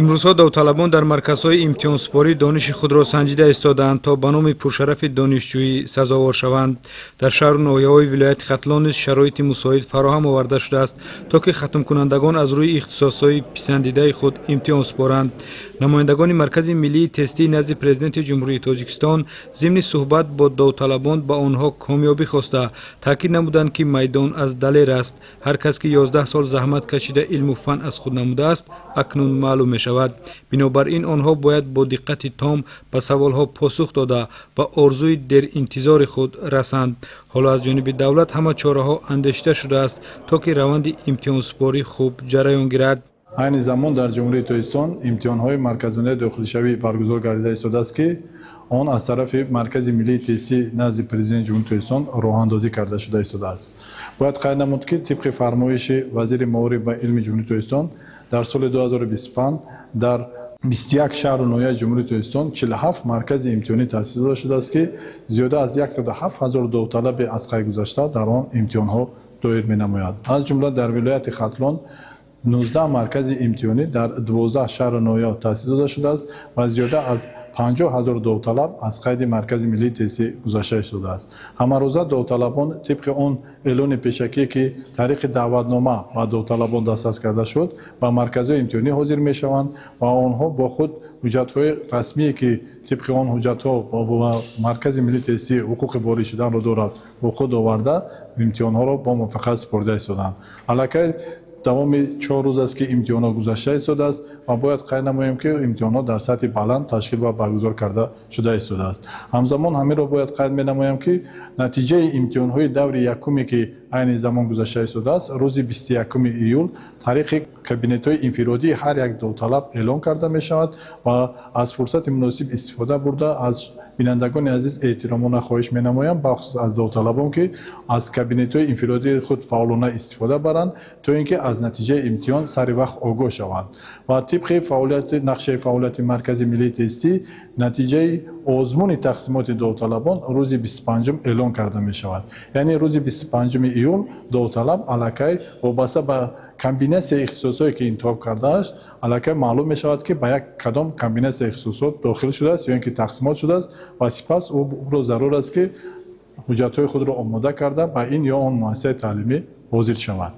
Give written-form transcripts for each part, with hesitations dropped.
Имрӯзҳо довталабон дар марказҳои имтиҳонсупорӣ дониши худро санҷида истодаанд, то ба номи пуршарафи донишҷӯӣ сазовор шаванд. Дар шаҳру ноҳияҳои вилояти Хатлон низ шароити мусоид фароҳам оварда шудааст, то ки хатмкунандагон аз рӯи ихтисосҳои писандидаи худ имтиҳон супоранд. Намояндагони Маркази миллии тестии назди Президенти Ҷумҳурии Тоҷикистон зимни суҳбат бо довталабон ба онҳо комёбӣ хоста, таъкид намуданд, ки майдон аз далер аст. Ҳар кас ки 11 сол заҳмат кашида, илму фан аз худ намудааст, акнун маълум мешавад. Бинобар ин онҳо бояд бо диққати том ба саволҳо посух дода, ба орзуи деринтизори худ расанд. Ҳоло аз ҷониби давлат ҳама чораҳо андешида шудааст, то ки раванди имтиҳонсупорӣ хуб ҷараён гирад. Айни замон дар Ҷумҳурии Тоҷикистон имтиҳонҳои марказонаи дохилшавӣ баргузор гардида истодааст, ки он аз тарафи Маркази миллии тестӣ назди Президенти Ҷумҳурии Тоҷикистон роҳандозӣ карда шуда истодааст. Бояд қайд намуд, ки тибқи фармоиши вазири маориф ва илми Ҷумҳурии Тоҷикистон дар соли 2025 дар 21 шаҳру ноҳияи Ҷумҳурии Тоҷикистон 47 маркази имтиҳонӣ таъсис дода шудааст, ки зиёда аз 107 ҳазор довталаби аз қайд гузашта дар он имтиҳонҳо доир менамояд. Аз ҷумла дар вилояти Хатлон 19 маркази имтиҳонӣ дар 12 шаҳру ноҳия таъсис дода шудааст ва зиёда аз 50 ҳазор довталаб аз қайди Маркази миллии тестӣ гузашта истодааст. Ҳамарӯза довталабон тибқи он эълони пешакие, ки тариқи даъватнома ба довталабон дастрас карда шуд, ба марказҳои имтиҳонӣ ҳозир мешаванд ва онҳо бо худ ҳуҷҷатҳои расмие, ки тибқи он ҳуҷҷатҳо ба Маркази миллии тестӣ ҳуқуқи ворид шуданро дорад, бо худ оварда, имтиҳонҳоро бо муваффақият супорида истоданд. Аллакай давоми 4 рӯз аст, ки имтиҳонҳо гузашта истодааст, ва бояд қайд намоем, ки имтиҳонҳо дар сатҳи баланд ташкил ва баргузор карда шуда истодааст. Ҳамзамон ҳаминро бояд қайд менамоям, ки натиҷаи имтиҳонҳои даври якуме, ки айни замон гузашта истодааст, рӯзи 21 июл тариқи кабинетҳои инфиродии ҳар як довталаб эълон карда мешавад ва аз фурсати муносиб истифода бурда, аз бинандагони азиз эҳтиромона хоҳиш менамоям, бахусус аз довталабон, ки аз кабинетҳои инфиродии худ фаъолона истифода баранд, то ин ки аз натиҷаи имтиҳон сари вақт огоҳ шаванд. Ва тибқи фаъолияти нақшаи фаъолияти Маркази миллии тестӣ натиҷаи озмуни тақсимоти довталабон рӯзи 25 эълон карда мешавад. Яъне рӯзи 25 июл довталаб аллакай вобаста ба комбинатсияи ихтисосҳое, ки интихоб кардааст, аллакай маълум мешавад, ки ба як кадом комбинатсияи ихтисосот дохил шудааст ё ин ки тақсимот шудааст, ва сипас ӯро зарур аст, ки ҳуҷҷатҳои худро омода карда, ба ин ё он муассисаи таълимӣ ҳозир шавад.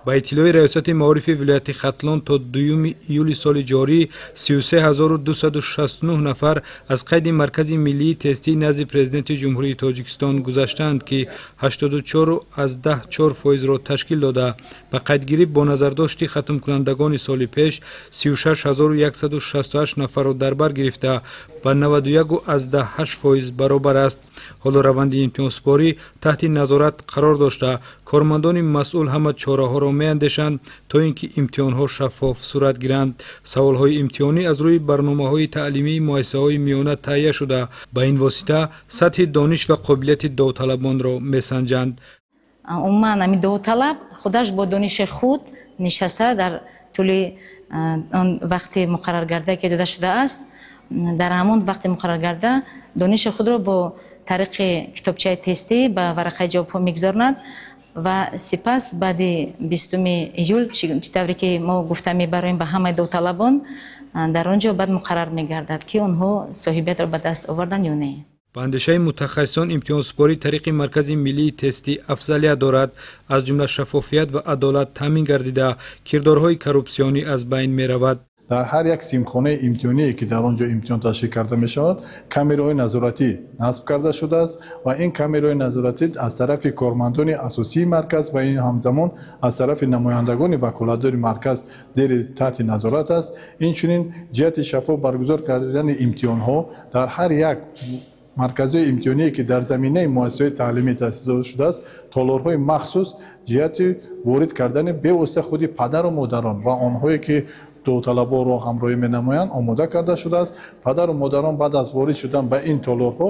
Ба иттилои Раёсати маорифи вилояти Хатлон, то 2 июли соли ҷорӣ 33 269 нафар аз қайди Маркази миллии тестии назди Президенти Ҷумҳурии Тоҷикистон гузаштаанд, ки 84,4 фоизро ташкил дода, ба қайдгирӣ бо назардошти хатмкунандагони соли пеш 36 168 нафарро дар бар гирифта, ба 91,8% баробар аст. Ҳоло раванди имтиҳонсупорӣ таҳти назорат қарор дошта, кормандони масъул ҳама чораҳоро меандешанд, то ин ки имтиҳонҳо шаффоф сурат гиранд. Саволҳои имтиҳонӣ аз рӯи барномаҳои таълимии муассисаҳои миёна таҳия шуда, ба ин восита сатҳи дониш ва қобилияти довталабонро месанҷанд. Умуман, ҳамин довталаб худаш бо дониши худ нишаста, дар тӯли он вақти муқарраргарда, ки дода шудааст, дар ҳамон вақти муқарраргарда дониши худро бо тариқи китобчаи тестӣ ба варақаи ҷавобҳо мегузаронад ва сипас баъди 20 июл, чӣ тавре ки мо гуфта мебароем ба ҳамаи довталабон, дар он ҷо баъд муқаррар мегардад, ки онҳо соҳибиятро ба даст оварданд ё не. Ба андешаи мутахассисон, имтиҳонсупорӣ тариқи Маркази миллии тестӣ афзалият дорад. Аз ҷумла шаффофият ва адолат таъмин гардида, кирдорҳои коррупсионӣ аз байн меравад. Дар ҳар як синфхонаи имтиҳоние, ки дар он ҷо имтиҳон ташкил карда мешавад, камераҳои назоратӣ насб карда шудааст ва ин камераҳои назоратӣ аз тарафи кормандони асосии марказ ва ин ҳамзамон аз тарафи намояндагони ваколатдори марказ зери таҳти назорат аст. Инчунин, ҷиҳати шаффоф баргузор кардани имтиҳонҳо дар ҳар як марказҳои имтиҳоние, ки дар заминаи муассисаҳои таълимӣ таъсис дода шудааст, толорҳои махсус ҷиҳати ворид кардани бевосита худи падару модарон ва онҳое, ки довталабонро ҳамроҳӣ менамоянд, омода карда шудааст. Падару модарон баъд аз ворид шудан ба ин толорҳо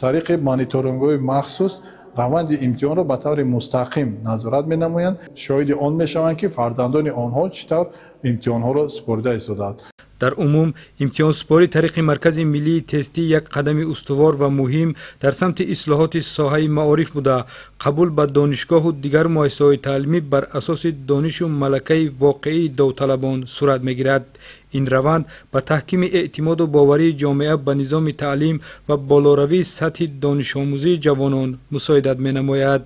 тариқи мониторингҳои махсус раванди имтиҳонро ба таври мустақим назорат менамоянд, шоҳиди он мешаванд, ки фарзандони онҳо чӣ тавр имтиҳонҳоро супорида истодаанд. Дар умум, имтиҳонсупорӣ тариқи Маркази миллии тестӣ як қадами устувор ва муҳим дар самти ислоҳоти соҳаи маориф буда, қабул ба донишгоҳу дигар муассисаҳои таълимӣ бар асоси донишу малакаи воқеии довталабон сурат мегирад. Ин раванд ба таҳкими эътимоду боварии ҷомеа ба низоми таълим ва болоравии сатҳи донишомӯзии ҷавонон мусоидат менамояд.